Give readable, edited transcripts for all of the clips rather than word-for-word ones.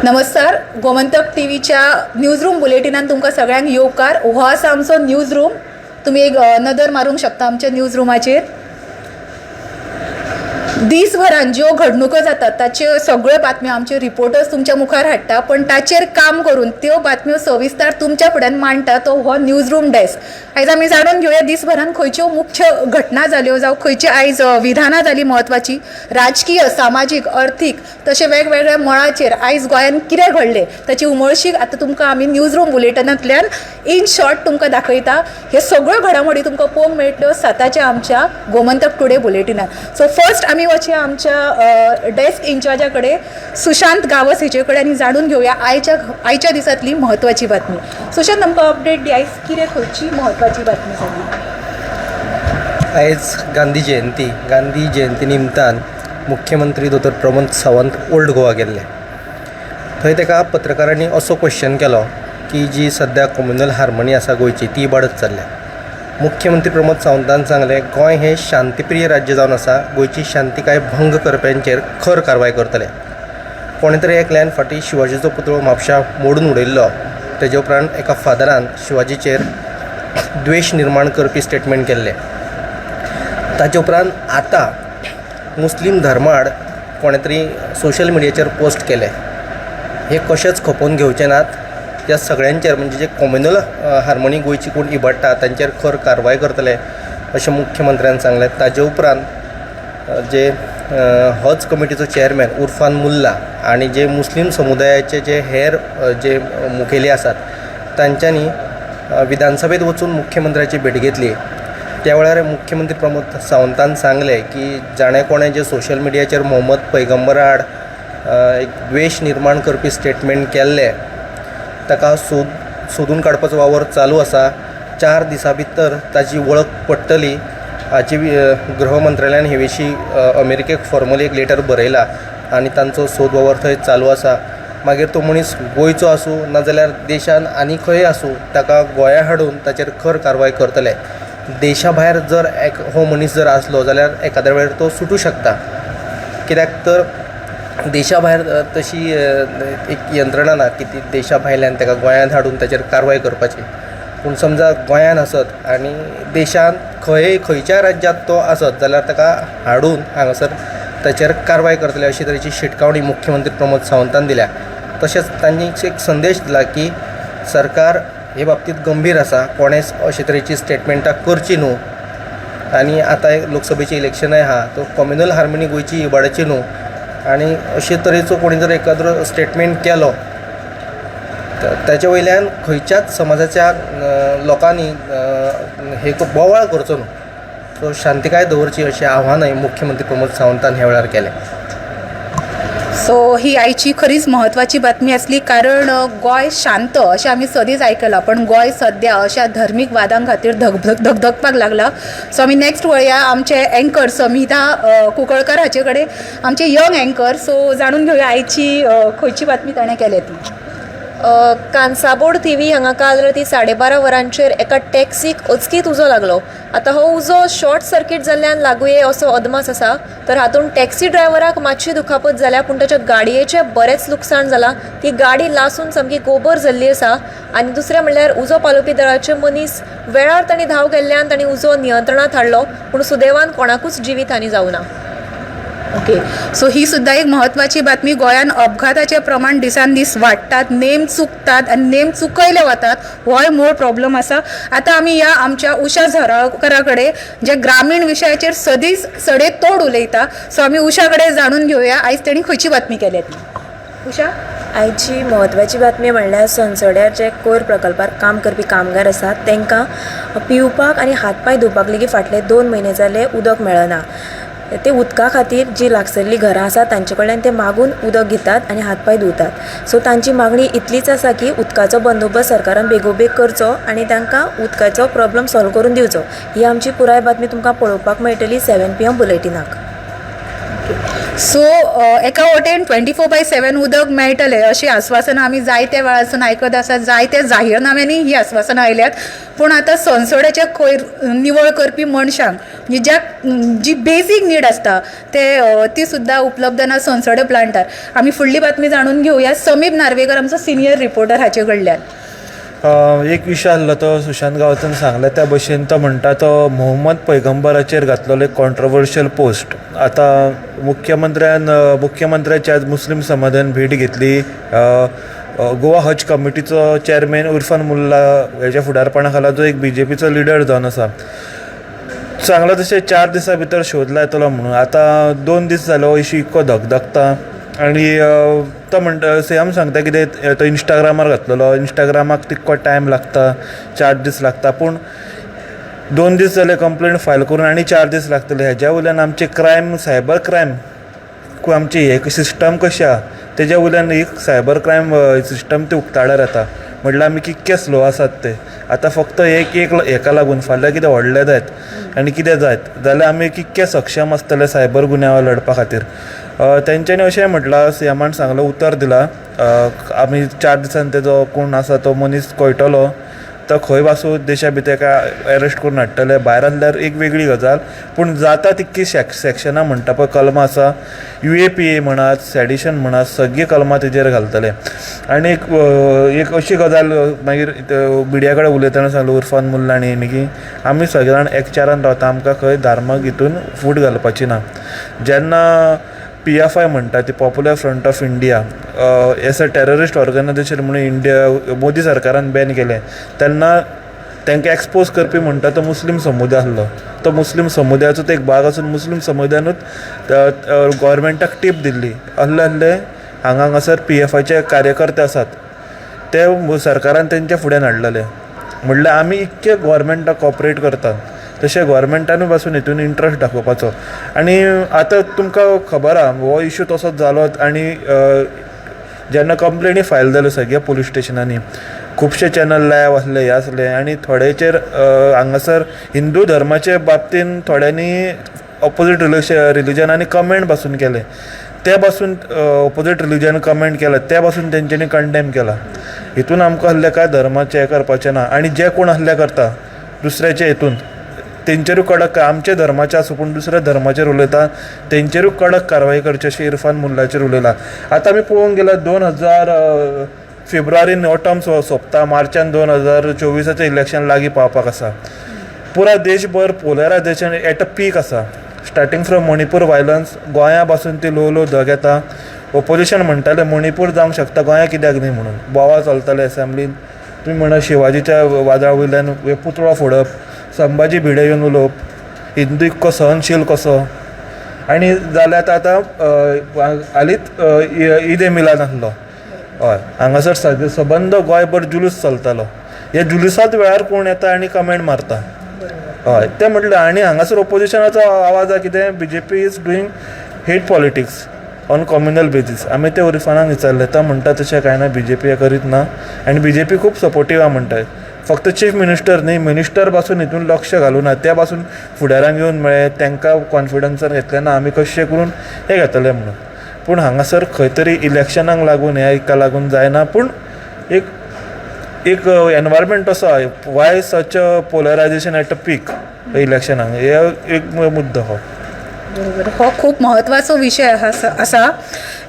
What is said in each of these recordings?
नमस्कार, गोमंतक टीव्हीच्या news room बुलेटिनान तुमकां सगळ्यांक येवकार. हो आसा आमचो न्यूज रूम. तुमी एक नदर मारूंक शकता आमच्या न्यूज रुमाचेर. दीसभरान ज्यो घडणुको जातात ताच्यो सगळ्यो बातम्यो आमचे रिपोर्टर्स तुमच्या मुखार हाडटा, पण ताचेर काम करून त्यो बातम्यो सविस्तर तुमच्या फुड्यान मांडटा तो हो न्यूज रूम डेस्क. आयज आमी जाणून घेवया दीसभरान खंयच्यो मुख्य घटना जाल्यो जावं खंयची आयज विधानां जालीं म्हत्वाचीं. राजकीय, सामाजीक, अर्थीक तशें वेगवेगळ्या मळाचेर आयज गोंयान कितें घडलें ताची उमळशीक आतां तुमकां आमी न्यूज रूम बुलेटिनांतल्यान इन शॉर्ट तुमकां दाखयता. हे सगळ्यो घडामोडी तुमकां पळोवंक मेळटल्यो 7च्या आमच्या गोमंतक टुडे बुलेटिनान. सो फर्स्ट आमी वचया आमच्या डेस्क इन्चार्जा कडेन, सुशांत गांवस हेचे कडेन, आनी जाणून घेवया आयच्या दिसांतली म्हत्वाची बातमी. सुशांत, आमकां अपडेट दी, आयज कितें खंयची म्हत्वाची बातमी जाली? आयज गांधी जयंती. गांधी जयंती निमतान मुख्यमंत्री दोतोर प्रमोद सावंत ओल्ड गोवा गेल्ले. थंय ताका पत्रकारांनी असो क्वेश्चन केलो की जी सद्या कम्युनल हार्मनी आसा गोंयची ती इबाडत चल्ल्या. मुख्यमंत्री प्रमोद सावंतान सांगलें, गोंय हें शांतीप्रिय राज्य जावन आसा. गोंयची शांतिकाय भंग करप्यांचेर खर कारवाय करतले. कोणें तरी एकल्यान फाटीं शिवाजीचो पुतळो म्हापश्यां मोडून उडयल्लो. तेजे उपरांत एका फादरान शिवाजीचेर द्वेश निर्माण करपी स्टेटमेंट केल्लें. ताचे उपरांत आतां मुस्लीम धर्माड कोणें तरी सोशल मिडियाचेर पोस्ट केलें. हे कशेंच खपोवन घेवचे नात. त्या सगळ्यांचेर, म्हणजे जे कम्युनल हार्मोनी गोंयची कोण इबाडटा तांचेर खर कारवाय करतले अशें मुख्यमंत्र्यान सांगलें. ताजे उपरांत जे हज कमिटीचो चेअरमॅन उर्फान मुल्ला आनी जे मुस्लीम समुदायाचे जे हेर जे मुखेली आसात तांच्यांनी विधानसभेंत वचून मुख्यमंत्र्याची भेट घेतली. त्या वेळार मुख्यमंत्री प्रमोद सावंतान सांगलें की जाणें कोणें जे सोशल मिडियाचेर मोहम्मद पैगंबरा आड एक द्वेश निर्माण करपी स्टेटमेंट केल्लें ताका सोदून काडपाचो वावर चालू आसा. 4 दिसां भितर ताची वळख पडटली हाची गृह मंत्रालयान हे विशीं अमेरिकेक फॉर्मली एक लेटर बरयला आनी तांचो सोद वावर थंय चालू आसा. मागीर तो मनीस गोंयचो आसूं नाजाल्यार देशान आनी खंय आसूं, ताका गोंया हाडून ताचेर खर कारवाय करतले. देशा भायर जर एक हो मनीस जर आसलो जाल्यार एकाद्या वेळार तो सुटूं शकता, कित्याक तर देशा भायर तशी एक यंत्रणा ना की ती देशा भायल्यान ताका गोंयांत हाडून ताचेर कारवाय करपाची. पूण समजा गोंयांत आसत आनी देशांत खंय खंयच्याय राज्यांत तो आसत जाल्यार ताका हाडून हांगासर ताचेर कारवाय करतले अशे तरेची शिटकावणी मुख्यमंत्री प्रमोद सावंतान दिल्या. तशेंच तांणी एक संदेश दिला की सरकार हे बाबतींत गंभीर आसा, कोणेच अशे तरेची स्टेटमेंटां करची न्हू आनी आतां लोकसभेचें इलेक्शनय आहा, तो कम्युनल हार्मनी गोंयची इबाडची न्हू आनी अशे तरेचो कोणी जर एकाद्रो स्टेटमेंट केलो ताचे वयल्यान खंयच्याच समाजाच्या लोकांनी हे बोवाळ करचो न्हू. सो शांतिकाय दवरची अशें आव्हानय मुख्यमंत्री प्रमोद सावंतान ह्या वेळार केलें. सो ही आयची खरीच म्हत्वाची बातमी आसली, कारण गोंय शांत अशें आमी सदींच आयकलां, पण गोंय सद्या अशा धर्मीक वादां खातीर धगधगपाक लागला. सो आमी नेक्स्ट वळया आमचे एंकर समिधा कुंकळकर हाचे कडेन, आमचे यंग एंकर. सो जाणून घेवया आयची खंयची बातमी ताणें केल्या ती. कांसाबोड थिवी हांगा काल राती 12:30 वरांचेर एका टॅक्सीक अचकीत उजो लागलो. आतां हो उजो शॉर्ट सर्कीट जाल्ल्यान लागुये असो अदमास आसा. तर हातूंत टॅक्सी ड्रायव्हराक मातशी दुखापत जाल्या, पूण ताच्या गाडयेचें बरेंच लुकसाण जालां. ती गाडी लासून सामकी गोबर जाल्ली आसा. आनी दुसरें म्हणल्यार उजो पालोवपी दळाचे मनीस वेळार तांणी धांव गेल्ल्यान तांणी उजो नियंत्रणांत हाडलो, पूण सुदैवान कोणाकूच जिवीत हानी जावना. ओके, सो ही सुद्दां एक म्हत्वाची बातमी. गोंयान अपघाताचें प्रमाण दिसान दीस वाडटात, नेम चुकतात आनी नेम चुकयले वतात, होय मूळ प्रॉब्लम आसा. आतां आमी ह्या आमच्या उषा झरावकरा कडेन, जे ग्रामीण विशयाचेर सदींच सडे तोड उलयता. सो आमी उषा कडेन जाणून घेवया आयज तेणी खंयची बातमी केल्या ती. उषा? आयची म्हत्वाची बातमी म्हणल्यार सनसड्यार जे कोयर प्रकल्पार काम करपी कामगार आसात तांकां पिवपाक आनी हात पांय धुवपाक लेगीत फाटले 2 म्हयने जाले उदक मेळना. ते उदका खातीर जी लागसरलीं घरां आसात तांचे कडल्यान ते मागून उदक घेतात आनी हात पांय धुतात. सो तांची मागणी इतलीच आसा की उदकाचो बंदोबस्त सरकारान बेगोबेग करचो आनी तांकां उदकाचो प्रॉब्लम सॉल्व करून दिवचो. ही आमची पुराय बातमी तुमकां पळोवपाक मेळटली 7 PM बुलेटिनाक. सो एका वटेन 24/7 उदक मेळटलें अशीं आस्वासनां आमी जायत्या वेळासून आयकत आसा, जायत्या जाहीरनाम्यांनी ही आस्वासनां आयल्यात. पूण आतां सोनसड्याचे कोयर निवळ करपी मनशांक म्हणजे ज्या जी बेजीक नीड आसता ते ती सुद्दां उपलब्ध ना सोनसडे प्लांटार. आमी फुडली बातमी जाणून घेवया समीप नार्वेकर आमचो सिनियर रिपोर्टर हाचे कडल्यान. एक विशय आसलो तो सुशांत गांवसान सांगले त्या भशेन. तो म्हणटा तो मोहम्मद पैगंबराचेर घातलेलो एक कॉन्ट्रोवर्शियल पोस्ट. आतां मुख्यमंत्र्यान मुख्यमंत्र्याची आज मुस्लीम समाजान भेट घेतली. गोवा हज कमिटीचो चॅरमॅन उर्फान मुल्ला हेच्या फुडारपणा खाला, जो एक बीजेपीचो लिडर जावन आसा, सांगलां तशें 4 दिसां भितर शोध लायतलो म्हणून. आतां 2 दीस जाले हो इशू इतको धगधगता आनी तो म्हणटा, सीएम सांगता कितें, तो इंस्टाग्रामार घातलेलो. इंस्टाग्रामाक तितको टायम लागता, 4 दीस लागता. पूण 2 दीस जाले कंप्लेन फायल करून आनी 4 दीस लागतले. हेज्या वयल्यान आमचे क्रायम, सायबर क्रायम, आमची हे सिस्टम कशी आहा तेज्या वयल्यान एक सायबर क्रायम सिस्टम ती उक्ताडार येता. म्हटल्यार आमी कितके स्लो आसात ते. आतां फक्त एक एक हेका लागून फाल्यां कितें व्हडलें जायत आनी कितें जायत जाल्यार आमी कितके सक्षम आसतले सायबर गुन्यांव लडपा खातीर? तेंच्यांनी अशें म्हटलां, सीएमान सांगलां, उतर दिलां, आमी 4 दिसान तेजो कोण आसा तो मनीस कळटलो. तो खंय आसूं देशा भितर, ताका एरेस्ट करून हाडटले. भायर आसल्यार एक वेगळी गजाल. पूण जाता तितकी सेक्शनां म्हणटा पळय, कलमां आसा, यूएपीए म्हणात, सेडिशन म्हणात, सगळीं कलमां तेजेर घालतले. आनी एक एक अशी गजाल मागीर मिडिया कडेन उलयतना सांगलें उर्फान मुल्लानी की आमी सगळे जाण एकचारान रावता, आमकां खंय धर्माक हितून फूट घालपाची ना. जेन्ना पीएफआय म्हणटा ती, popular front of India, as a terrorist organization म्हणून इंडिया मोदी सरकारान बॅन केलें, तेन्ना तांकां एक्सपोज करपी म्हणटा तो मुस्लीम समुदाय आसलो. तो मुस्लीम समुदायाचो एक भाग आसून मुस्लीम समुदायानूच गोवोरमेंटाक टीप दिल्ली, आहले आहले हांगा हांगासर पीएफआयचे कार्यकर्ते आसात, ते सरकारान तेंच्या फुड्यान हाडलेले. म्हणल्यार आमी इतके गोवोरमेंटाक कॉपरेट करतात, तशें गोवोरमेंटानूय पासून हितून इंट्रस्ट दाखोवपाचो. आनी आतां तुमकां खबर आहा, हो इशू तसोच जालो आनी जेन्ना कंप्लेनी फायल जाल्यो सगळ्या पुलीस स्टेशनांनी, खुबशे चॅनल लायव आसले, हे आसले आनी थोडेचेर हांगासर हिंदू धर्माचे बाबतीन थोड्यांनी ऑपोजीट रिलिजनांनी कमेंट पासून केले. ते पासून ऑपोजीट रिलिजन कमेंट केले, ते पासून तेंच्यांनी कंडेम केला. हितून आमकां आहले काय धर्माचें हें करपाचें ना. आनी जे कोण आहले करता दुसऱ्याचे हितून, तेंचेरूय कडक, आमच्या धर्माचे आसूं पूण दुसऱ्या धर्माचेर उलयता तेंचेरूय कडक कारवाय करची अशें इरफान मुल्लाचेर उलयला. आतां आमी पळोवंक गेल्यार 2000 फेब्रुवारीन हो टर्म सोंपता, मार्चान 2024आचें इलेक्शन लागीं पावपाक आसा. पुराय देशभर पोलरायजेशन एट अ पीक आसा, स्टार्टींग फ्रॉम मणिपूर वायलन्स. गोंया पासून ती ल्हव ल्हव धग येता. ओपोजिशन म्हणटालें मणिपूर जावंक शकता, गोंया कित्याक न्ही म्हणून. बोवाळ चलताले एसेंब्लीन. तुमी म्हणा शिवाजीच्या वादा वयल्यान पुतळो फोडप, संभाजी भिडे येवन उलोवप, हिंदू इतको सहनशील कसो. आनी जाल्यार आतां हालींच ईद ए मिलाद आसलो. हय, हांगासर सगळे सबंद गोंयभर जुलूस चलतालो. ह्या जुलुसात वेळार कोण येता आनी कमेंट मारता. हय, तें म्हटलें. आनी हांगासर ओपोजिशनाचो आवाज आहा कितें, BJP is doing hate politics on communal basis. आमी ते उर्फानाक विचारलें, तो म्हणटा तशें कांय ना, बीजेपी हें करीत ना आनी बीजेपी खूब सपोर्टीव आहा म्हणटा. फक्त चीफ मिनिस्टर न्ही, मिनिस्टर पासून हितून लक्ष घालूना, ते पासून फुडारांक येवन मेळ्ळे, तांकां कॉन्फिडन्सान घेतलें ना आमी कशें करून हें घेतलें म्हणून. पूण हांगासर खंय तरी इलेक्शनाक लागून ह्या हेका लागून जायना, पूण एक एक एनवायरमेंट असो आहा. Why such a polarization at a peak इलेक्शनाक, हे एक मुद्दो हो. बरोबर, हो खूब म्हत्वाचो विशय आसा. आसा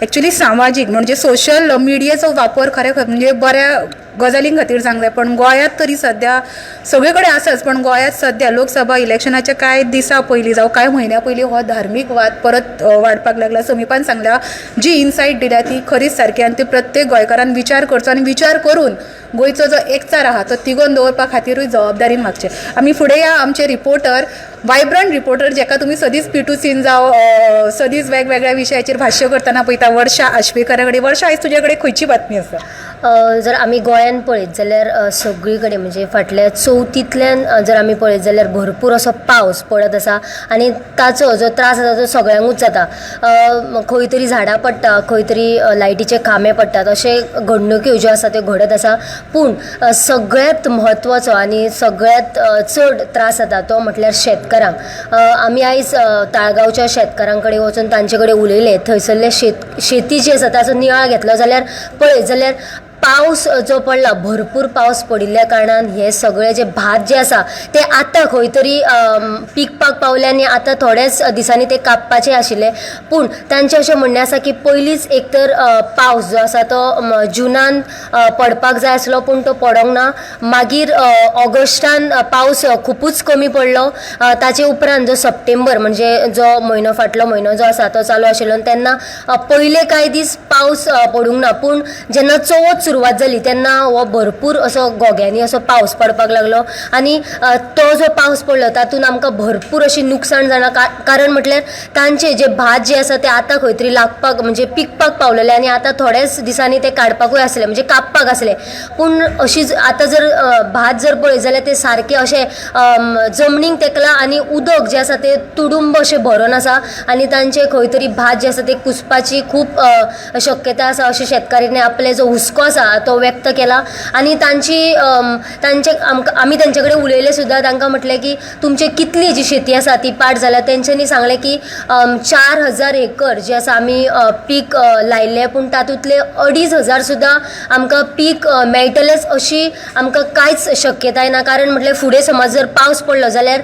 एक्चुली सामाजीक म्हणजे सोशल मिडियाचो वापर खरें म्हणजे बऱ्या गजालीं खातीर जावंक जाय, पण गोंयांत तरी सद्या, सगळे कडेन आसाच, पण गोंयांत सद्या लोकसभा इलेक्शनाच्या कांय दिसां पयलीं जावं कांय म्हयन्या पयलीं हो धार्मीक वाद परत वाडपाक लागला. समीपान सांगल्या, जी इनसायट दिल्या ती खरीच सारकी आनी ती प्रत्येक गोंयकारान विचार करचो आनी विचार करून गोंयचो जो एकचार आहा तो तिगोवन दवरपा खातीरूय जबाबदारीन वागचें. आमी फुडें या आमचे रिपोर्टर, वायब्रंट रिपोर्टर, जेका तुमी सदींच पी टू सीन जावं सदींच वेगवेगळ्या विशयाचेर भाश्य करतना पळयता, वर्षा आशवेकरा कडेन. वर्षा, आयज तुजे कडेन खंयची बातमी आसा? जर आमी गोंयांत गोंयान पळयत जाल्यार सगळी कडेन म्हणजे फाटल्या चवथींतल्यान जर आमी पळयत जाल्यार भरपूर असो पावस पडत आसा आनी ताचो जो त्रास आसा तो सगळ्यांकूच जाता. खंय तरी झाडां पडटा, खंय तरी लायटीचे खांबे पडटात, अशे घडणुक्यो ज्यो आसा त्यो घडत आसा. पूण सगळ्यांत म्हत्वाचो आनी सगळ्यांत चड त्रास जाता तो म्हटल्यार शेतकारांक. आमी आयज ताळगांवच्या शेतकारां कडेन वचून तांचे कडेन उलयले. थंयसरले शेती जी आसा ताचो नियाळ घेतलो जाल्यार पळयत जाल्यार पावस जो पडला, भरपूर पावस पडिल्ल्या कारणान हे सगळे जे भात जे आसा ते आतां खंय तरी पिकपाक पावले आनी आतां थोड्याच दिसांनी ते कापपाचे आशिल्ले. पूण तांचें अशें म्हणणें आसा की पयलींच एक तर पावस जो आसा तो जुनान पडपाक जाय आसलो, पूण तो पडोंक ना. मागीर ऑगस्टान पावस खुबूच कमी पडलो. ताचे उपरांत जो सप्टेंबर म्हणजे जो म्हयनो फाटलो म्हयनो जो आसा तो चालू आशिल्लो तेन्ना पयले कांय दीस पावस पडूंक ना, पूण जेन्ना चवथ सुरवात जाली तेन्ना हो भरपूर असो घोग्यांनी असो पावस पडपाक लागलो आनी तो जो पावस पडलो तातूंत आमकां भरपूर अशी नुकसाण जाणा. कारण म्हटल्यार तांचे जे भात जे आसा ते आतां खंय तरी लागपाक म्हणजे पिकपाक पावलेले आनी आतां थोड्याच दिसांनी ते काडपाकूय आसले, म्हणजे कापपाक आसले. पूण अशी आतां जर भात जर पळयत जाल्यार ते सारके अशे जमनीक तेकला आनी उदक जें आसा तें तुडुंब अशें भरून आसा आनी तांचे खंय तरी भात जें आसा तें कुसपाची खूब शक्यता आसा अशें शेतकारांनी आपले जो हुस्को आसा तो व्यक्त केला. आनी तांची तांचे आमकां आमी तांचे कडेन उलयले सुद्दां. तांकां म्हटलें की तुमची कितली जी शेती आसा ती पाड जाल्या. तेंच्यांनी सांगलें की 4000 एकर जे आसा आमी पीक लायिल्लें, पूण तातूंतले 2500 सुद्दां आमकां पीक मेळटलेंच अशी आमकां कांयच शक्यताय ना. कारण म्हटल्यार फुडें समज जर पावस पडलो जाल्यार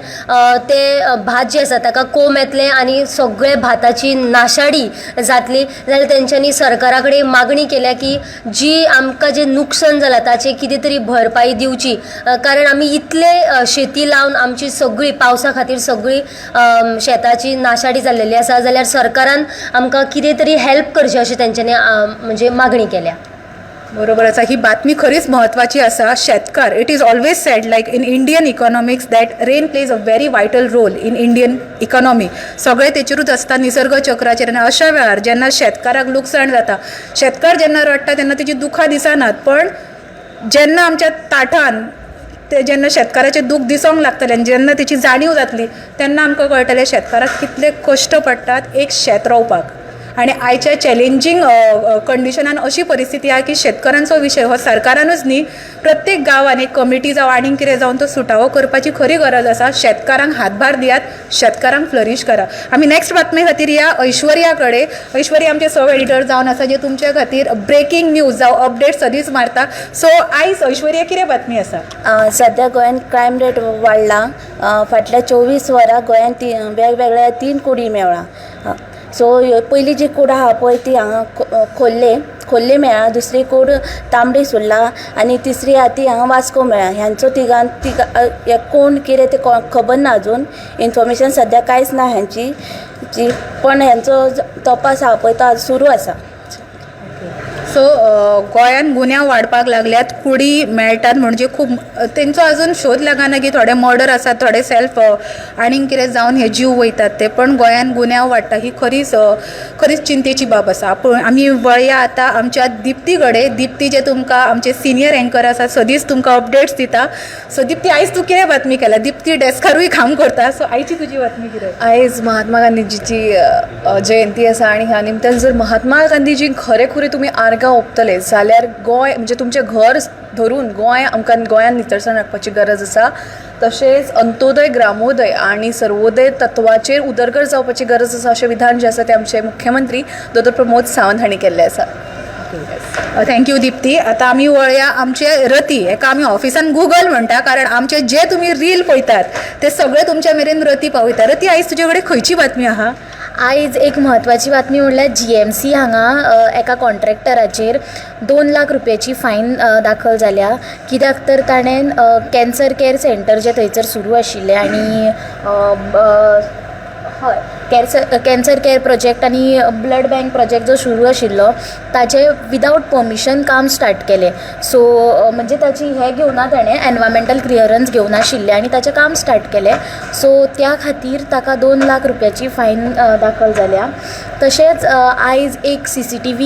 ते भात जे आसा ताका कोंब येतले आनी सगळे भाताची नाशाडी जातली. जाल्यार तेंच्यांनी सरकारा कडेन मागणी केल्या की जी आमकां जें नुकसान जालां ताचें कितें तरी भरपाई दिवची, कारण आमी इतले शेती लावन आमची सगळी पावसा खातीर सगळी शेताची नाशाडी जाल्लेली आसा. जाल्यार सरकारान आमकां कितें तरी हेल्प करचें अशें तेंच्यांनी म्हणजे मागणी केल्या. बरोबर आसा. ही बातमी खरीच म्हत्वाची आसा. शेतकार, it is always said like in Indian economics that rain plays a very vital role in Indian economy. सगळें तेचेरूच आसता, निसर्ग चक्राचेर. आनी अशा वेळार जेन्ना शेतकाराक लुकसाण जाता, शेतकार जेन्ना रडटा तेन्ना तेजी दुखां दिसनात, पण जेन्ना आमच्या ताठान ते जेन्ना शेतकाराचें दूख दिसोंक लागतलें आनी जेन्ना तेची जाणीव जातली तेन्ना आमकां कळटलें शेतकाराक कितले कश्ट पडटात एक शेत रोवपाक. आनी आयच्या चॅलेंजींग कंडिशनान अशी परिस्थिती आहा की शेतकारांचो विशय हो सरकारानूच न्ही, प्रत्येक गांवान एक कमिटी जावं आनीक कितें जावन तो सुटावो करपाची खरी गरज आसा. शेतकारांक हातभार दियात, शेतकारांक फ्लरीश करा. आमी नॅक्स्ट बातमे खातीर या ऐश्वर्या कडेन. ऐश्वर्या आमचे सब एडिटर जावन आसा, जे तुमचे खातीर ब्रेकींग न्यूज जावं अपडेट सदींच मारता. सो आयज ऐश्वर्या कितें बातमी आसा? सद्या गोंयांत क्रायम रेट वाडला. फाटल्या 24 वरां गोंयांत वेगवेगळ्या 3 कुडी मेवळा. सो पयली जी कूड आहा पळय ती हांगा खोर्ले मेळ्ळा, दुसरी कूड तांबडी सुर्ला आनी तिसरी आहा ती हांगा वास्को मेळ्ळा. ह्यांचो तिगां कोण कितें तें खबर ना, अजून इन्फॉर्मेशन सद्या कांयच ना ह्यांची, पण ह्यांचो तपास आहा पळय तो सुरू आसा. सो गोंयांत गुन्यांव वाडपाक लागल्यात, कुडी मेळटात म्हणजे खूब तेंचो अजून शोध लागना की थोडे मर्डर आसात, थोडे सेल्फ आनीक कितें जावन हे जीव वयतात ते, पण गोंयांत गुन्यांव वाडटा ही खरीच खरीच चिंतेची बाब आसा. पूण आमी वळया आतां आमच्या दिप्ती कडेन. दिप्ती जें तुमकां आमचें सिनियर एंकर आसा, सदींच तुमकां अपडेट्स दिता. सो दिप्ती, आयज तूं कितें बातमी केल्या? दिप्ती डेस्कारूय काम करता, सो आयची तुजी बातमी कितें? आयज महात्मा गांधीजीची जयंती आसा आनी ह्या निमतान जर महात्मा गांधीजींक खरें तुमी आर्गां ओंपतले जाल्यार गोंय म्हणजे तुमचें घर धरून गोंय आमकां गोंयांत नितळसाण राखपाची गरज आसा. तशेंच अंत्योदय, ग्रामोदय आनी सर्वोदय तत्वाचेर उदरगत जावपाची गरज आसा अशें विधान जें आसा तें आमचे मुख्यमंत्री दोतोर प्रमोद सावंत हांणी केल्लें आसा. Thank you Dipti. आतां आमी वळया आमचे रती, हेका आमी ऑफिसान गुगल म्हणटा, कारण आमचे जे तुमी रील पळयतात ते सगळे तुमच्या मेरेन रती पावयता. रती, आयज तुजे कडेन खंयची बातमी आहा? आयज एक म्हत्वाची बातमी म्हणल्यार GMC हांगा एका कॉन्ट्रॅक्टराचेर 2 लाख रुपयाची फायन दाखल जाल्या. कित्याक तर ताणें कॅन्सर कॅर सेंटर जें थंयसर सुरू आशिल्लें आनी हय कॅन्सर कॅर प्रोजेक्ट आनी ब्लड बँक प्रोजेक्ट जो सुरू आशिल्लो ताचें विदावट पर्मिशन काम स्टार्ट केलें. सो म्हणजे ताची हें घेवना ताणें एनवायरमेंटल क्लियरन्स घेवनाशिल्लें आनी ताचें काम स्टार्ट केलें. सो त्या खातीर ताका 2 लाख रुपयाची फायन दाखल जाल्या. तशेंच आयज एक CCTV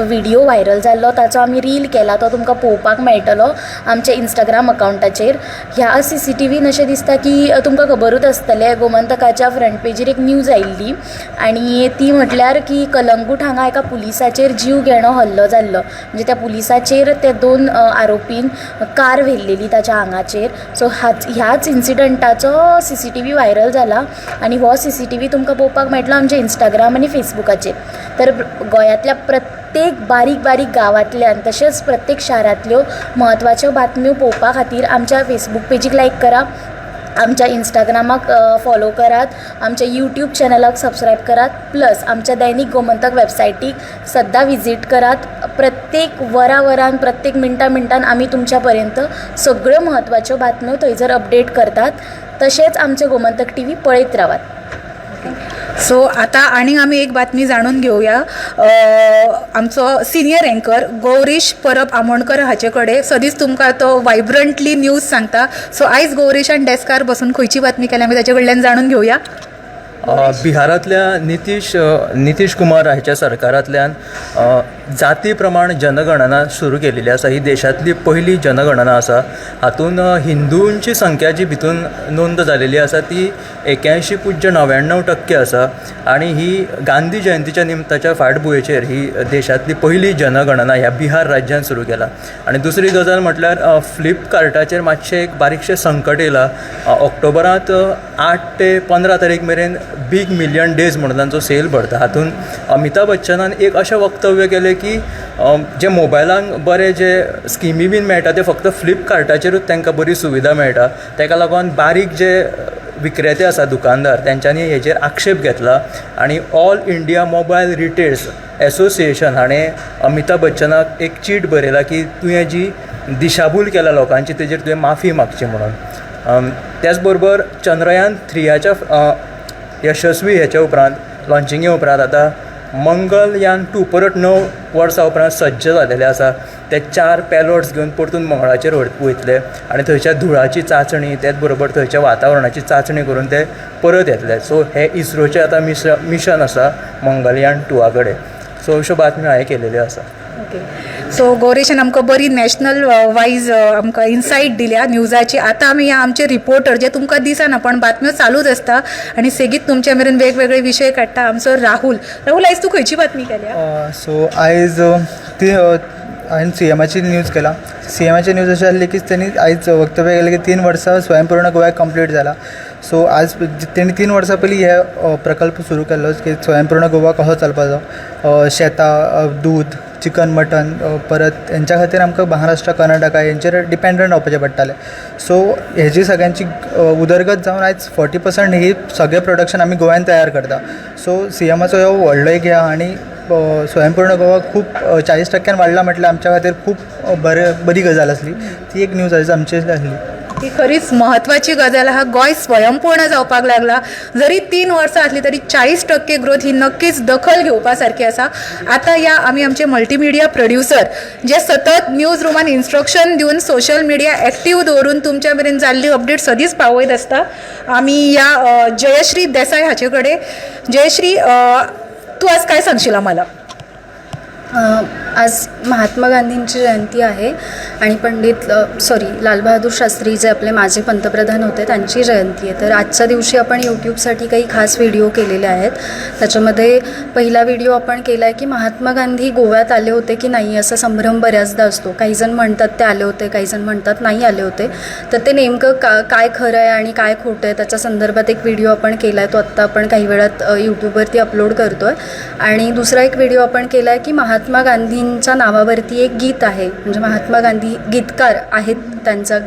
video viral जाल्लो ताचो आमी रील केला, तो तुमकां पळोवपाक मेळटलो आमच्या इंस्टाग्राम अकावंटाचेर. ह्या CCTVन अशें दिसता की तुमकां खबरूच आसतलें, गोमंतकाच्या फ्रंट पेजीर एक न्यूज आयिल्ली आनी ती म्हटल्यार की कलंगूट हांगा एका पुलिसाचेर जीव घेणो हल्लो जाल्लो. म्हणजे त्या पुलिसाचेर ते 2 आरोपीन कार व्हेल्लेली ताच्या आंगाचेर. सो ह्याच इन्सिडंटाचो CCTV viral जाला आनी हो CCTV तुमकां पळोवपाक मेळटलो आमच्या इंस्टाग्राम आनी फेसबुकाचेर. तर गोंयांतल्या प्रत्येक बारीक बारीक गांवांतल्यान तशेंच प्रत्येक शारांतल्यो म्हत्वाच्यो बातम्यो पळोवपा खातीर आमच्या फेसबूक पेजीक लायक करा, आमच्या इंस्टाग्रामाक फॉलो करात, आमच्या यूट्यूब चॅनलाक सबस्क्रायब करात, प्लस आमच्या दैनीक गोमंतक वेबसायटीक सद्दां विजीट करात. प्रत्येक वरा वरान, प्रत्येक मिनटां मिनटान आमी तुमच्या पर्यंत सगळ्यो म्हत्वाच्यो बातम्यो थंयसर अपडेट करतात. तशेंच आमचें गोमंतक TV पळयत रावात. सो आतां आनी आमी एक बातमी जाणून घेवया. आमचो सिनियर एंकर गौरीश परब आमोणकर हाचे कडेन सदींच तुमकां तो वायब्रंटली न्यूज सांगता. सो आयज गौरीशान डेस्कार बसून खंयची बातमी केल्या आमी ताचे कडल्यान जाणून घेवया. बिहारांतल्या नितीश कुमार हाच्या सरकारांतल्यान जाती प्रमाण जनगणना सुरू केलेली आसा. ही देशांतली पयली जनगणना आसा. हातूंत हिंदूंची संख्या जी भितून नोंद जालेली आसा ती 81.99% आसा आनी ही गांधी जयंतीच्या निमताच्या फाटभुंयेचेर ही देशांतली पयली जनगणना ह्या बिहार राज्यान सुरू केला. आनी दुसरी गजाल म्हटल्यार फ्लिपकार्टाचेर मातशें एक बारीकशें संकट येयलां. ऑक्टोबरांत 8 ते 15 तारीख मेरेन बीग मिलियन डेज म्हणून तांचो सेल भरता. हातूंत अमिताभ बच्चनान एक अशें वक्तव्य केलें की जे मोबायलांक बरे जे स्किमी बीन मेळटा ते फक्त फ्लिपकार्टाचेरूच तांकां बरी सुविधा मेळटा. ताका लागून बारीक जे विक्रेते आसा दुकानदार तेंच्यांनी हेजेर आक्षेप घेतला आनी all India mobile retailers association हाणें अमिताभ बच्चनाक एक चीट बरयला की तुवें जी दिशाभूल केल्या लोकांची तेजेर तुवें माफी मागची म्हणून. त्याच बरोबर चंद्रयान 3 यशस्वी हेच्या उपरांत लॉन्चिंगे उपरांत आतां मंगलयान 2 परत 9 वर्सां उपरांत सज्ज जालेलें आसा. ते 4 पेलोड्स घेवन परतून मंगळाचेर वयतले आनी थंयच्या धुळाची चांचणी त्याच बरोबर थंयच्या वातावरणाची चांचणी करून ते परत येतले. सो हे इस्रोचें आतां मिशन आसा मंगलयान 2 कडेन. सो अश्यो बातम्यो हांवें केलेल्यो आसा. ओके, सो गौरेशान आमकां बरी नॅशनल वायज आमकां इनसायट दिल्या न्यूजाची. आतां आमी ह्या आमचे रिपोर्टर जे तुमकां दिसना पण बातम्यो चालूच आसता आनी सेगीत तुमच्या मेरेन वेगवेगळे विशय काडटा आमचो राहुल. राहुल, आयज तूं खंयची बातमी केल्या? सो आयज ती हांवें CMाची न्यूज केला. CMाची न्यूज अशी आसली की तेणी आयज वक्तव्य केलें की 3 वर्सां स्वयंपूर्ण गोव्याक कंप्लीट जाला. सो आज तेणी 3 वर्सां पयलीं हे प्रकल्प सुरू केल्लो की स्वयंपूर्ण गोवा कसो चलपाचो, शेतां, दूद, चिकन, मटन परत हेंच्या खातीर आमकां महाराष्ट्र, कर्नाटका हेंचेर डिपेंडंट रावपाचें पडटालें. सो हेजी सगळ्यांची उदरगत जावन आयज 40% ही सगळें प्रोडक्शन आमी गोव्यान तयार करता. सो CMाचो हो व्हडलो एक हें आहा आनी स्वयंपूर्ण गोवा खूब 40% वाडला म्हटल्यार आमच्या खातीर खूब बरी गजाल आसली. ती एक न्यूज आयज आमची आसली. ती खरीच म्हत्वाची गजाल आहा. गोंय स्वयंपूर्ण जावपाक लागला. जरी 3 वर्सां आसली तरी 40% ग्रोथ ही नक्कीच दखल घेवपा सारकी आसा. आतां ह्या आमी आमचे मल्टीमिडिया प्रोड्युसर जे सतत न्यूज रुमान इन्स्ट्रक्शन दिवन सोशल मिडिया एक्टीव दवरून तुमच्या मेरेन जाल्ली अपडेट सदींच पावयत आसता. आमी ह्या जयश्री देसाय हाचे कडेन. जयश्री, तूं आज काय सांगशील आम्हाला? आज महात्मा गांधींची जयंती आहे आणि पंडित लालबहादूर शास्त्री जे आपले माजी पंतप्रधान होते त्यांची जयंती आहे. तर आजच्या दिवशी आपण यूट्यूबसाठी काही खास व्हिडिओ केलेले आहेत. त्याच्यामध्ये पहिला व्हिडिओ आपण केला आहे की महात्मा गांधी गोव्यात आले होते की नाही असा संभ्रम बऱ्याचदा असतो. काही जण म्हणतात ते आले होते, काही जण म्हणतात नाही आले होते. तर ते नेमकं काय खरं आहे आणि काय खोटं आहे त्याच्या संदर्भात एक व्हिडिओ आपण केला आहे, तो आत्ता आपण काही वेळात यूट्यूबवरती अपलोड करतो आहे. आणि दुसरा एक व्हिडिओ आपण केला आहे की महात्मा गांधींच्या नावावरती एक गीत आहे, म्हणजे महात्मा गांधी गीतकार आहेत त्यांचा,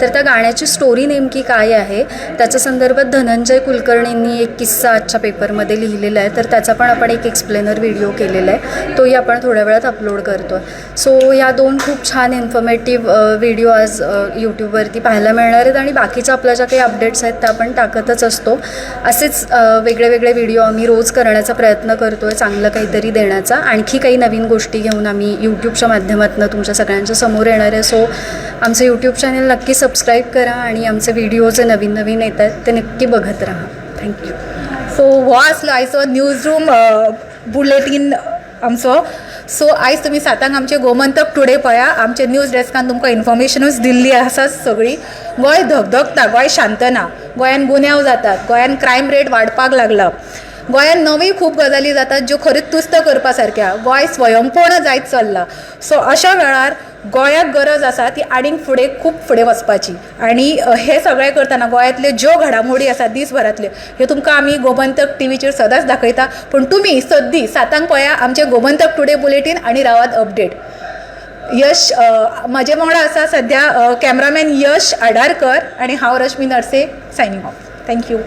तर त्या गाण्याची स्टोरी नेमकी काय आहे त्याच्या संदर्भात धनंजय कुलकर्णींनी एक किस्सा आजच्या पेपरमध्ये लिहिलेला आहे, तर त्याचा पण आपण एक एक्सप्लेनर व्हिडिओ केलेला आहे, तोही आपण थोड्या वेळात अपलोड करतो आहे. सो ह्या दोन खूप छान इन्फॉर्मेटिव्ह व्हिडिओ आज यूट्यूबवरती पाहायला मिळणार आहेत आणि बाकीच्या आपल्या ज्या काही अपडेट्स आहेत त्या आपण टाकतच असतो. असेच वेगळे वेगळे व्हिडिओ आम्ही रोज करण्याचा प्रयत्न करतो आहे, चांगलं काहीतरी देण्याचा. आणखी काही नवीन गोष्टी घेऊन आम्ही यूट्यूबच्या माध्यमातून तुमच्या सगळ्यांच्या समोर येणार आहे. सो आमचं यूट्यूब चॅनल नक्की सबस्क्राईब करा आणि आमचे व्हिडिओ जे नवीन नवीन येत आहेत ते नक्की बघत राहा. Thank you. सो हो आसलो आयचो न्यूज रूम बुलेटीन आमचो. सो आयज तुमी सातांक आमचे गोमंतक टुडे पळया. आमचे न्यूज डेस्कान तुमकां इन्फॉर्मेशनूच दिल्ली आसा सगळी. गोंय धगधगता, गोंय शांत ना, गोंयान गुन्यांव जातात, गोंयान क्रायम रेट वाडपाक लागला, गोंयान नवी खूब गजाली जातात ज्यो खरीच तुस्त करपा सारक्या. गोंय स्वयंपूर्ण जायत चल्लां. सो अशा वेळार गोंयाक गरज आसा ती आनीक फुडें खूब फुडें वचपाची आनी हें सगळें करतना गोंयांतल्यो ज्यो घडामोडी आसा दीसभरांतल्यो ह्यो तुमकां आमी गोमंतक टिवीचेर सदांच दाखयता. पूण तुमी सद्दी सातांक पळया आमचें गोमंतक टुडे बुलेटीन आनी रावात अपडेट. यश म्हजे वांगडा आसा सद्या कॅमरामॅन यश आडारकर आनी हांव Rashmi Narse, signing off. Thank you.